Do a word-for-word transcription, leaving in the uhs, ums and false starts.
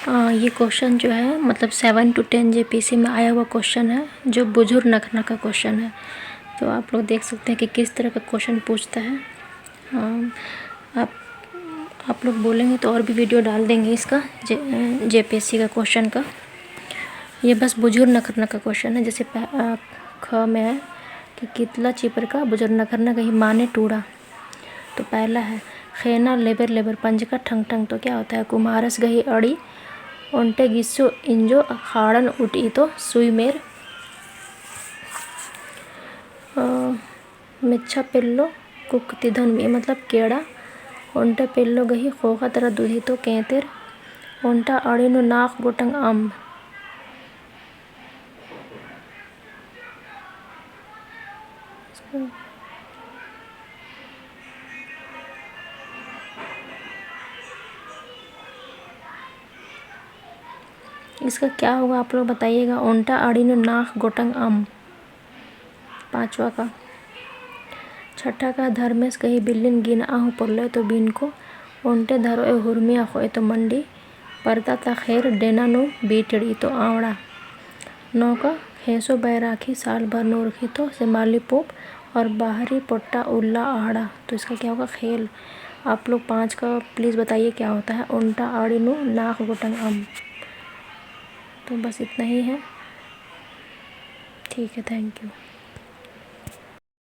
अ, ये question जो है, मतलब, seven to ten J P S C में आया हुआ question है, जो बुझुर नखरना का question है। तो आप लोग देख सकते हैं कि किस तरह का question पूछता है। अ, आप, आप लोग बोलेंगे तो और भी video डाल देंगे इसका, जे-, अ, J P S C का question का। ये बस बुझुर नखरना का question है। जैसे पह-, अ, ख में है कि कितला चिपरका बुझुर नखरना गही माने टूड़ा। तो पहला है, ख़ेना लेबर लेबर पंजका ठंग ठंग, तो क्या होता है? कुम्हारस गही अड़ी, ओन्टे गिस्सो इंजो अखाड़न उटई तो सुई मेर, अ, मेच्छा पेल्लो कुक तिधन भी, मतलब केड़ा, ओन्टे पेल्लो गही ख़ोख़ा तरा दुधी तो केंतेर, ओन्टा अड़ी नू नाख़ गोटंग अम्ब। इसका क्या होगा, आप लोग बताइएगा। ओन्टा अड़ी नू नाख़ गोटंग अम्ब। पाँचवा का, छठा का, धर्मेस गही बिल्लिन गिनआ हूँ पोल्लोय तो बिनको, ओन्टे धरोय हुरमिया ख़ोय तो मंडी, परता ता ख़ेर डेना नू बीटड़ी तो आंवड़ा। नौ का, ख़ेसो बैराखी साल भर नू उरखी तो सेमाली पूंप और बाहरी पोट्टा उल्ला आहड़ा। तो इसका क्या होगा? ख़ेल। आप लोग पाँच का please बताइए क्या होता है? ओन्टा अड़ी नू नाख़ गोटंग अम्ब। तो बस इतना ही है। ठीक है, thank you।